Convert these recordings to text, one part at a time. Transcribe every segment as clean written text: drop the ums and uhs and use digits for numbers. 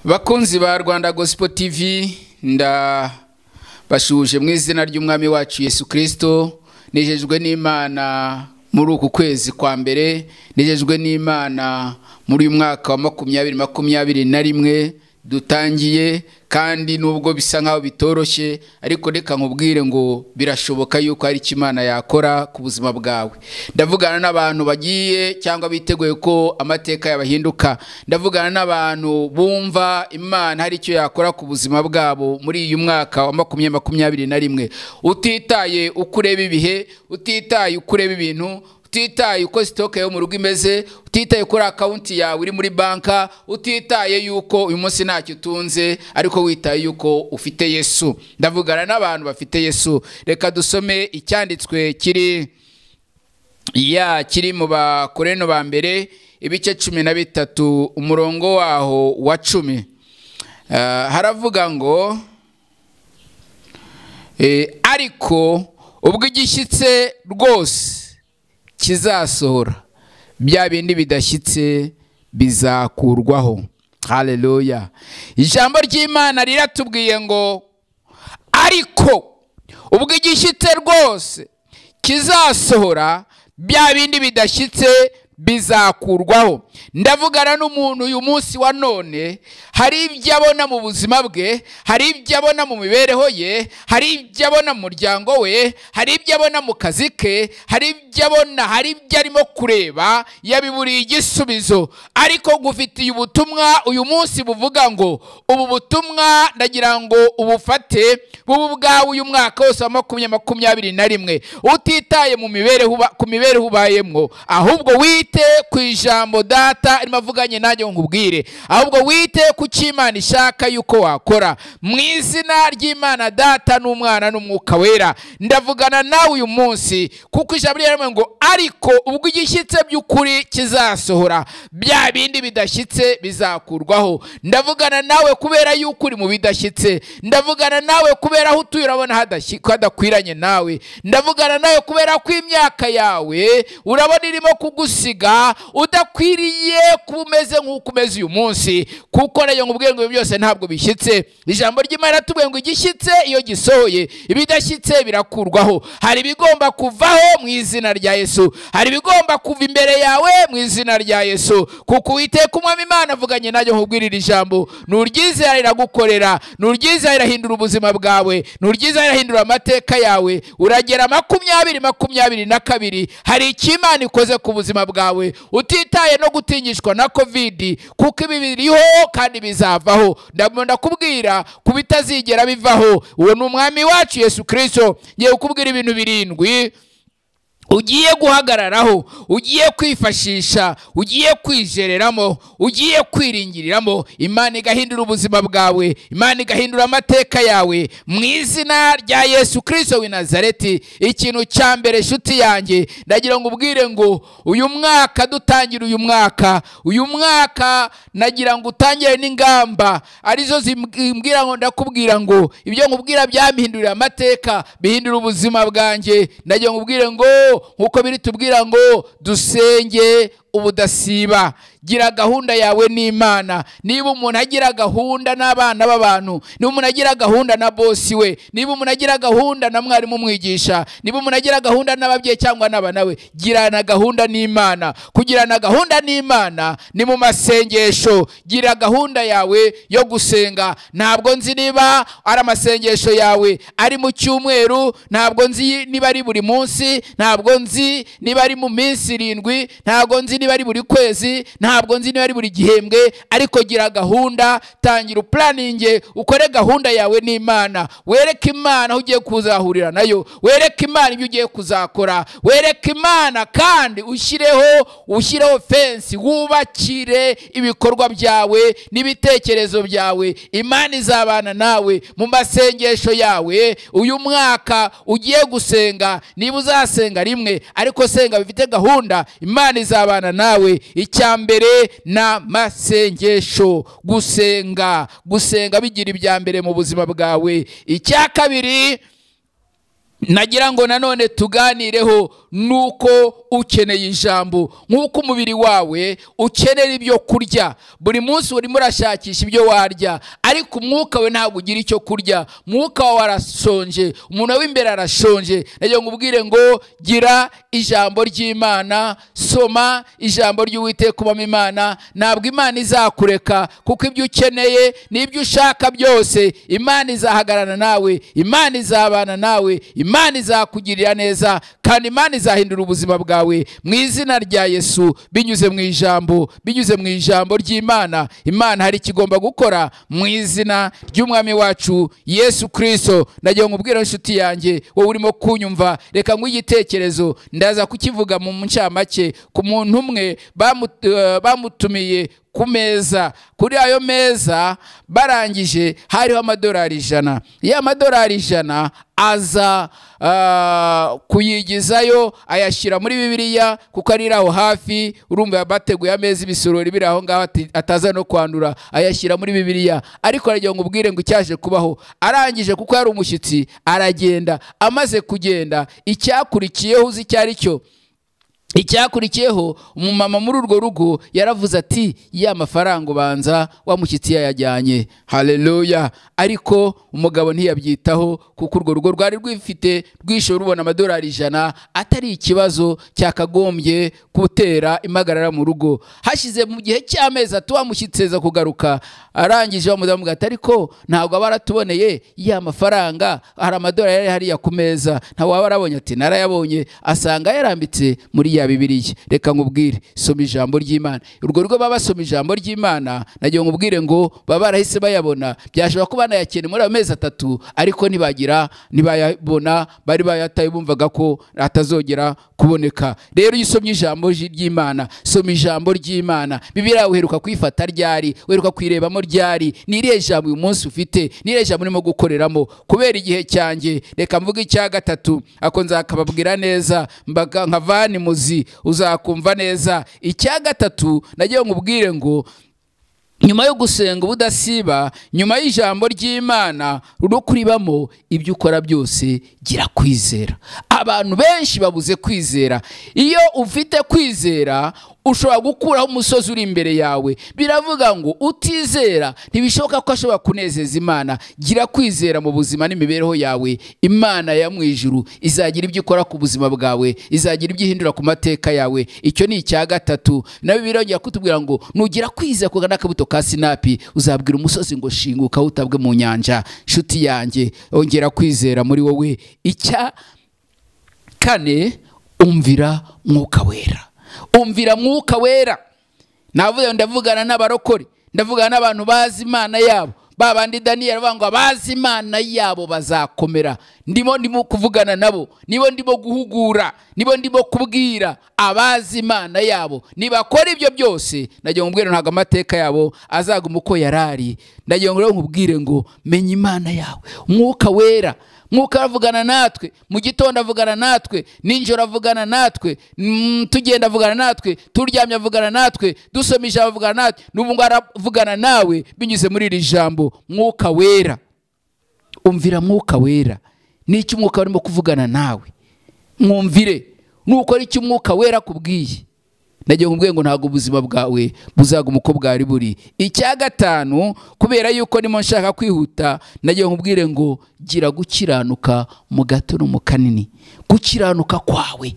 Bakunzi ba Rwanda Gospel TV, ndabashuje mu izina ry'Umwami wacu Yesu Kristo. Nejejwe n'Imana muri uku kwezi kwa mbere, nejejwe n'Imana muri uyu mwaka wa 2021 dutangiye, kandi nubwo bisa nkaho bitoroshye, ariko reka nkubwire ngo birashoboka yuko hari icyo Imana yakora ku buzima bwawe. Ndavugana n'abantu bagiye cyangwa biteguye ko amateka yabahinduka. Ndavugana n'abantu bumva Imana hari icyo yakora ku buzima bwabo muri uyu mwaka wa 2021. Utitaye uko ureba ibihe, utitaye uko ureba ibintu, utitaye uko sitoke yo mu rugo imeze, utitaye kuri akaunti yawe iri muri banka, utitaye yuko uyu munsi ntacyo utunze, ariko witaye yuko ufite Yesu. Ndavugana n'abantu bafite Yesu. Reka dusome icyanditswe kiri mu Bakorino ba mbere ibice 13 umurongo waho wa 10. Haravuga ngo ariko ubwo igishyitse rwose kizasohora, bya bindi bidashyitse bizakurwaho. Haleluya. Ijambo ry'Imana riratubwiye ngo ariko ubwo igishyitse rwose kizasohora, bya bindi bidashyitse bizakurwaho. Ndavugana n'umuntu uyu munsi wa none, hari ibyo abona mu buzima bwe, hari ibyo abona mu mibereho ye, hari ibyo abona mu muryango we, hari ibyo abona mu kazi ke, hari ibyo abona, hari ibyo arimo kureba yabiburiye igisubizo. Ariko gufitiye ubutumwa uyu munsi buvuga ngo ubu butumwa ndagira ngo ubufate bubu bwawe uyu mwaka wose wa 2021, utitaye mu mibereho ku mibereho ubayemwo, ahubwo wite ku ijambo data arimo avuganye nanjye ngo nkubwire, ahubwo wite ku cyo Imana ishaka yuko wakora. Mu izina ry'Imana Data n'Umwana n'Umwuka Wera, ndavugana nawe uyu munsi, kuko ijambo ry'Imana ngo ariko ubwo igishyitse by'ukuri kizasohora, bya bindi bidashyitse bizakurwaho. Ndavugana nawe kubera yuko uri mu bidashyitse, ndavugana nawe kubera aho utuye urabona hadakwiranye nawe, ndavugana nawe kubera ko imyaka yawe urabona irimo kugusiga, udakwiriye kuba umeze nk'uko umeze uyu munsi, kuko nayo nkubwiye ngo byose ntabwo bishyitse. Ijambo ry'Imana riratubwiye ngo igishyitse iyo gisohoye, ibidashyitse birakurwaho. Hari ibigomba kuvaho mu izina rya Yesu, hari ibigomba kuva imbere yawe mu izina rya Yesu, kuko Uwiteka Umwami Imana avuganye nanjye nkubwirira ijambo. Nuryizera riragukorera, nuryizera rirahindura ubuzima bwawe, nuryizera rirahindura amateka yawe. Uragera 2022, hari icyo Imana ikoze ku buzima bwawe, utitaye no gutinyishwa na COVID, kuko ibi biriho kandi bizavaho. Ndakubwira kubitazigera bivaho, uwo ni Umwami wacu Yesu Kristo. Ngiye kukubwira ibintu 7 ugiye guhagararaho, ugiye kwifashisha, ugiye kwijereramo, ugiye kwiringiriramo, Imana igahindura ubuzima bwawe, Imana igahindura amateka yawe mu izina rya Yesu Kristo w'i Nazareti. Ikintu cya mbere shuti yanjye, ndagira ngo ubwire ngo uyu mwaka dutangira uyu mwaka nagira ngo utangire n'ingamba arizo zimbwira ngo ndakubwira ngo ibyo nkubwira byampindurira amateka, bihindura ubuzima bwanjye. Ndagira ngo ubwire ngo nkuko biri tubwira ngo dusenge ubudasiba. Gira gahunda yawe n'Imana. Niba umuntu agira gahunda n'abana b'abantu, niba umuntu agira gahunda na bosi we, niba umuntu agira gahunda na mwarimu umwigisha, niba umuntu agira gahunda n'ababyeyi cyangwa n'abana we, girana gahunda n'Imana. Kugirana gahunda n'Imana ni mu masengesho. Gira gahunda yawe yo gusenga. Ntabwo nzi niba ari amasengesho yawe ari mu cyumweru, ntabwo nzi niba ari buri munsi, ntabwo nzi niba ari mu minsi 7, ntabwo nzi niba ari buri kwezi, ntabwo nzi niba ari buri gihembwe, ariko gira gahunda, tangira planning, ukore gahunda yawe n'Imana. Wereke Imana aho ugiye kuzahurira nayo, wereke Imana ibyo ugiye kuzakora, wereke Imana, kandi ushyireho fence, wubakire ibikorwa byawe n'ibitekerezo byawe. Imana izabana nawe mu masengesho yawe. Uyu mwaka ugiye gusenga, niba uzasenga rimwe, ariko senga bifite gahunda, Imana izabana nawe. Icya mbere na masengesho, gusenga, gusenga bigira ibya mbere mu buzima bwawe. Icya kabiri Nagira ngo nanone tuganireho nuko ukeneye ijambo nk'uko umubiri wawe ukenera ibyo kurya. Buri munsi urimo urashakisha ibyo warya, ariko umwuka we ntabwo ugira icyo kurya. Umwuka wawe arashonje, umuntu w'imbere arashonje. Nagira ngo ubwire ngo gira ijambo ry'Imana, soma ijambo ry'Uwiteka ubamo Imana. Ntabwo Imana izakureka, kuko ibyo ukeneye n'ibyo ushaka byose Imana izahagararana nawe, Imana izabana nawe, Imana izakugirira neza, kandi Imana izahindura ubuzima bwawe mu izina rya Yesu, binyuze mu ijambo, binyuze mu ijambo ry'Imana. Imana hari ikigomba gukora mu izina ry'Umwami wacu Yesu Kristo. Nagiye nkubwira inshuti yanjye, wowe urimo kunyumva, reka nguhe igitekerezo, ndaza kukivuga mu ncamake. Ku muntu umwe bamutumiye ku meza, kuri ayo meza barangije hariho amadolari 100. Ya madolari 100 aza kuyigizayo ayashyira muri Bibiliya, kuko ari aho hafi. Urumva bateguye ameza, ibisorori biri aho ngaho, ataza no kwandura, ayashyira muri Bibiliya. Ariko aragira ngo ubwire ngo icyaje kubaho, arangije kuko yari umushyitsi aragenda. Amaze kugenda, icyakurikiyeho uzi icyo ari cyo? Icyakurikiyeho, umumama muri urwo rugo yaravuze ati ya mafaranga ubanza wa mushyitsi yayajyanye. Haleluya. Ariko umugabo ntiyabyitaho, kuko urwo rugo rwari rwifite rwishoye rubona amadolari 100 atari ikibazo cyakagombye gutera impagarara mu rugo. Hashize mu gihe cy'amezi atatu wa mushyitsi aza kugaruka, arangije bamudamu ati ariko ntabwo aba aratuboneye ya mafaranga, hari amadolari yari hariya ku meza, ntawe waba arabonye? Ati narayabonye. Asanga yarambitse muri ya Bibiliya. Reka nkubwire, soma ijambo ry'Imana. Urwo rugo baba basoma ijambo ry'Imana, nagiye nkubwire ngo baba barahise bayabona. Byashobora kuba banayakene muri ayo mezi 3, ariko ntibagira, ntibayabona, bari bayataye, bumvaga ko atazongera kuboneka. Rero iyo usomye ijambo ry'Imana, soma ijambo ry'Imana. Bibiliya uheruka kwifata ryari? Uheruka kwirebamo ryari? Ni irihe jambo uyu munsi ufite? Ni irihe jambo urimo gukoreramo? Kubera igihe cyanjye, reka mvuge icya gatatu, ako nzakababwira neza, mbaga nkavani muzi, uzakumva neza. Icya gatatu nagiye nkubwire ngo nyuma yo gusenga ubudasiba, nyuma y'ijambo ry'Imana no kuribamo, ibyo ukora byose gira kwizera. Abantu benshi babuze kwizera. Iyo ufite kwizera ushobora gukuraho umusozi uri imbere yawe. Biravuga ngo utizera ntibishoboka ko ashobora kunezeza Imana. Gira kwizera mu buzima n'imibereho yawe. Imana ya mu ijuru izagira ibyo ikora ku buzima bwawe, izagira ibyo ihindura ku mateka yawe. Icyo ni icya gatatu. Na Bibiliya yongera kutubwira ngo nugira kwizera kugana akabuto ka sinapi, uzabwira umusozi ngo shinguka utabwe mu nyanja. Nshuti yanjye, ongera kwizera muri wowe. Icya kane, umvira Mwuka Wera. Umvira Mwuka Wera. Navuze ndavugana n'abarokore, ndavugana n'abantu bazi Imana yabo. Babandi Daniel avuga ngo abazi Imana yabo bazakomera. Ndimo kuvugana nabo, nibo ndimo guhugura, nibo ndimo kubwira abazi Imana yabo. Nibakora ibyo byose, nagiye nkubwire ntabwo amateka yabo azaguma uko yarari. Nagiye ngo nkubwire ngo menya Imana yawe. Mwuka Wera, Mwuka avugana natwe mu gitondo, avugana natwe ninjoro, avugana natwe tugenda, avugana natwe turyamye, avugana natwe dusoma ijambo, avugana natwe n'ubu ngo aravugana nawe binyuze muri iri jambo. Mwuka Wera, umvira Mwuka Wera. N'icyo Umwuka arimo kuvugana nawe mwumvire. Nukora icyo Umwuka Wera akubwiye, nagiye nkubwiye ngo ntabwo ubuzima bwawe buzaguma uko bwari buri. Icya gatanu, kubera yuko ndimo nshaka kwihuta, nagiye nkubwire ngo gira gukiranuka mu gato no mu kanini. Gukiranuka kwawe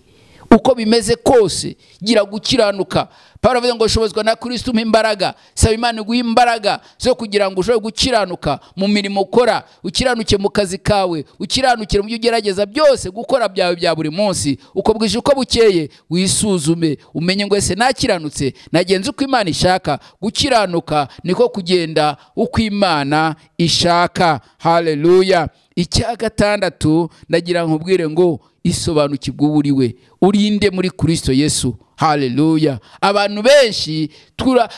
uko bimeze kose, gira gukiranuka. Paulo avuga ngo shobozwa na Kristo umpa imbaraga. Saba Imana iguhe imbaraga zo kugira ngo ushobore gukiranuka mu mirimo ukora, ukiranuke mu kazi kawe, ukiranukire mu byo ugerageza byose gukora byawe bya buri munsi. Uko bwije uko bukeye wisuzume, umenye ngo ese nakiranutse, nagenze uko Imana ishaka. Gukiranuka niko kugenda uko Imana ishaka. Haleluya. Icya gatandatu, ndagira nkubwire ngo isobanukirwe uriwe, urinde muri Kristo Yesu. Haleluya. Abantu benshi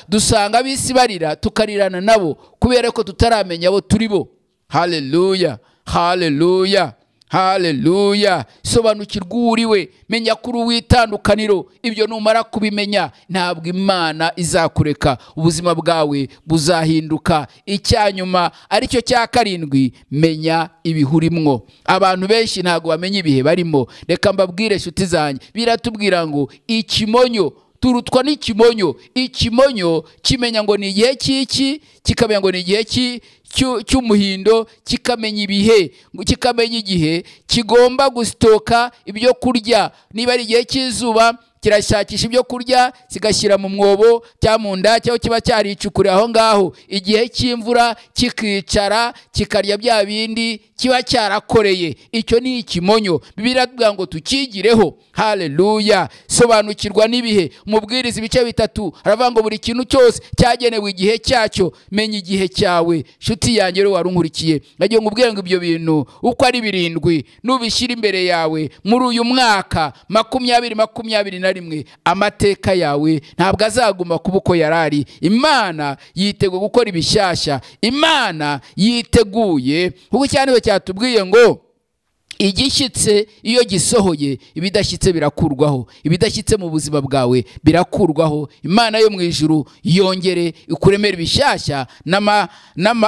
dusanga ab'isi barira, tukarirana nabo kubera ko tutaramenya abo turi bo. Haleluya, haleluya. Haleluya. Sobanukirwa uwo uriwe, menya kuri uwitandukaniro. Ibyo numara kubimenya ntabwo Imana izakureka, ubuzima bwawe buzahinduka. Icyanyuma aricyo cya karindwi, menya ibihurimwo. Abantu benshi ntabwo bamenya ibihe barimo. Reka mbabwire nshuti zanjye, biratubwira ngo ikimonyo turutwa n'ikimonyo. Ikimonyo kimenya ngo ni igihe cy'iki, kikamenya ngo ni igihe cy'umuhindo, kikamenya ibihe, kikamenya igihe kigomba gusitoka ibyo kurya. Niba ari igihe cy'izuba kirashakisha ibyo kurya kigashyira mu mwobo cyangwa mu nda, cyangwa kiba cyaricukuriye aho ngaho. Igihe cy'imvura kikicara kikarya bya bindi kiba cyarakoreye. Icyo ni ikimonyo. Bibiliya iratubwira ngo tukigireho. Haleluya. Sobanukirwa n'ibihe. Umubwiriza ibice 3 aravuga ngo buri kintu cyose cyagenewe igihe cyacyo. Menya igihe cyawe nshuti yanjye rero warunkurikiye. Nagiye nkubwire ngo ibyo bintu uko ari 7 nubishyira imbere yawe muri uyu mwaka 2021, amateka yawe ntabwo azaguma kuba uko yarari. Imana yiteguye gukora ibishyashya. Imana yiteguye, kuko cyane cyatubwiye ngo igishyitse iyo gisohoye, ibidashyitse birakurwaho. Ibidashyitse mu buzima bwawe birakurwaho. Imana yo mu ijuru yongere ikuremera ibishyashya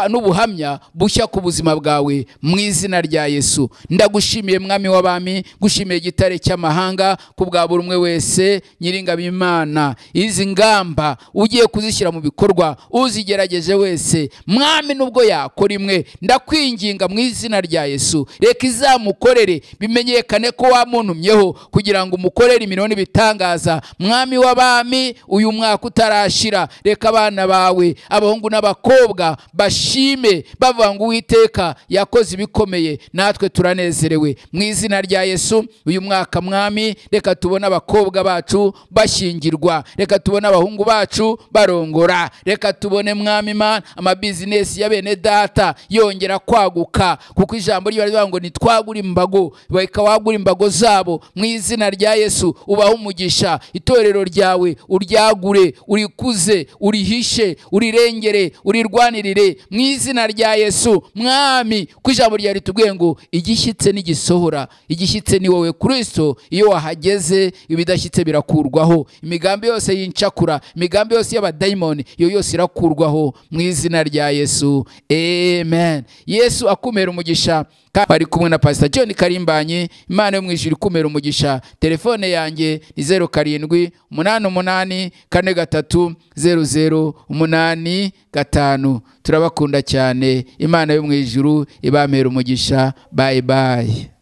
n'ubuhamya bushya ku buzima bwawe mu izina rya Yesu. Ndagushimiye Mwami w'abami, gushimiye gitare cy'amahanga ku bwa buri umwe wese. Nyiringabo Imana, izi ngamba ugiye kuzishyira mu bikorwa, uzigerageje wese Mwami nubwo yakora imwe, ndakwinginga mu izina rya Yesu, reka izamukorere, bimenyekane ko wamuntumyeho kugira ngo umukorere imirimo n'ibitangaza. Mwami w'abami, uyu mwaka utarashira, reka abana bawe abahungu n'abakobwa bashime bavuga ngo Uwiteka yakoze ibikomeye, natwe turanezerewe mu izina rya Yesu. Uyu mwaka Mwami, reka tubone abakobwa bacu bashyingirwa, reka tubone abahungu bacu barongora, reka tubone Mwami Imana amabizinesi ya bene data yongera kwaguka, kuko ijambo ryo rivuga ngo nitwagura imbago, bakawagura imbago zabo. Mu izina rya Yesu ubahe umugisha. Itorero ryawe uryagure, urikuze, urihishe, urirengere, urirwanirire mu izina rya Yesu. Mwami, ku ijambo ryawe ritubwiye ngo igishyitse n'igisohora, igishyitse ni wowe Kristo. Iyo wahageze ibidashyitse birakurwaho. Imigambi yose y'incakura, imigambi yose y'abadayimoni, iyo yose irakurwaho mu izina rya Yesu. Amen. Yesu akumera umugisha. Bari kumwe na Pastor John Karimbanyi. Imana yo mu ijuru ikumera umugisha. Telefone yanjye ni 07 88 43 00 85. Turabakunda cyane. Imana yo mu ijuru ibamera umugisha. Bye bye.